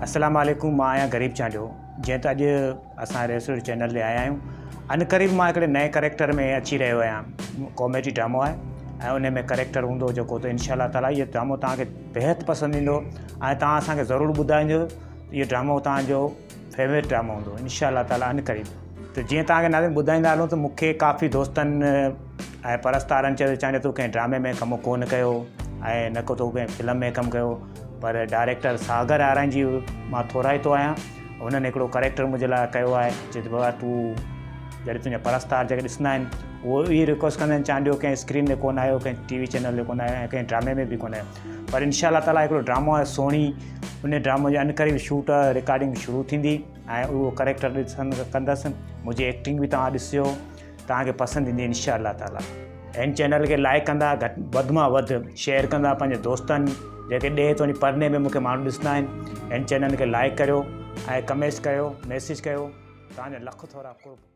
السلام عليڪم مان آهيان غريب چانڊيو جئين ته اڄ اسان ريسوري چينل تي آيا آهيون ان قريب مان هڪڙي نئين ڪريڪٽر ۾ اچي رهيو آهيان ڪاميڊي ڊرامو آهي ۽ ان ۾ ڪريڪٽر هوندو جيڪو ته انشاء الله تعالي اهو ڊرامو توهان کي بيحد پسند ايندو ۽ توهان اسان کي ضرور ٻڌائجو اهو ڊرامو توهان جو فيورٽ ڊرامو هوندو انشاء الله تعالي ان قريب ته جيئن توهان کي ناظرين ٻڌائيندا هلون ته مون کي ڪافي دوستن ۽ پرستارن چيو چانڊيو تو ڪنهن ڊرامي ۾ ڪم ڪونه ڪيو ۽ نه ڪو تو ڪنهن فلم ۾ ڪم ڪيو پر ڊائريڪٽر ساگر آرائين جي مان ٿورائتو آهيان هنن هڪڙو ڪريڪٽر منهنجي لاء ڪيو آهي چي ته بابا تون جڏهن تنهنجا پرستار جيڪي ڏسندا آهن اهو اهي رڪويسٽ ڪندا آهن چانڊيو ڪنهن اسڪرين تي ڪونه آيو ڪنهن ٽي وي چينل تي ڪونه آيو ۽ ڪنهن ڊرامي ۾ به ڪونه آيو پر انشاء الله تعالٰي هڪڙو ڊرامو آهي سهڻي ان ڊرامو جي انقريب شوٽ رڪارڊنگ شروع ٿيندي ۽ اهو ڪريڪٽر ڏسن ڪندس منهنجي ايڪٽنگ به توهان ڏسجو توهان کي پسند ايندي انشاء الله تعالي. هن چينل کي لائيڪ ڪندا گهٽ وڌ مان وڌ شيئر ڪندا پنهنجي دوستن جيڪي ڏيهه توڻي پرڏيهه ۾ مونکي ماڻهو ڏسندا آهن هن چينل کي لائيڪ ڪريو ۽ ڪمينٽس ڪيو ميسيج ڪيو توهان جا لک ٿورا قرب.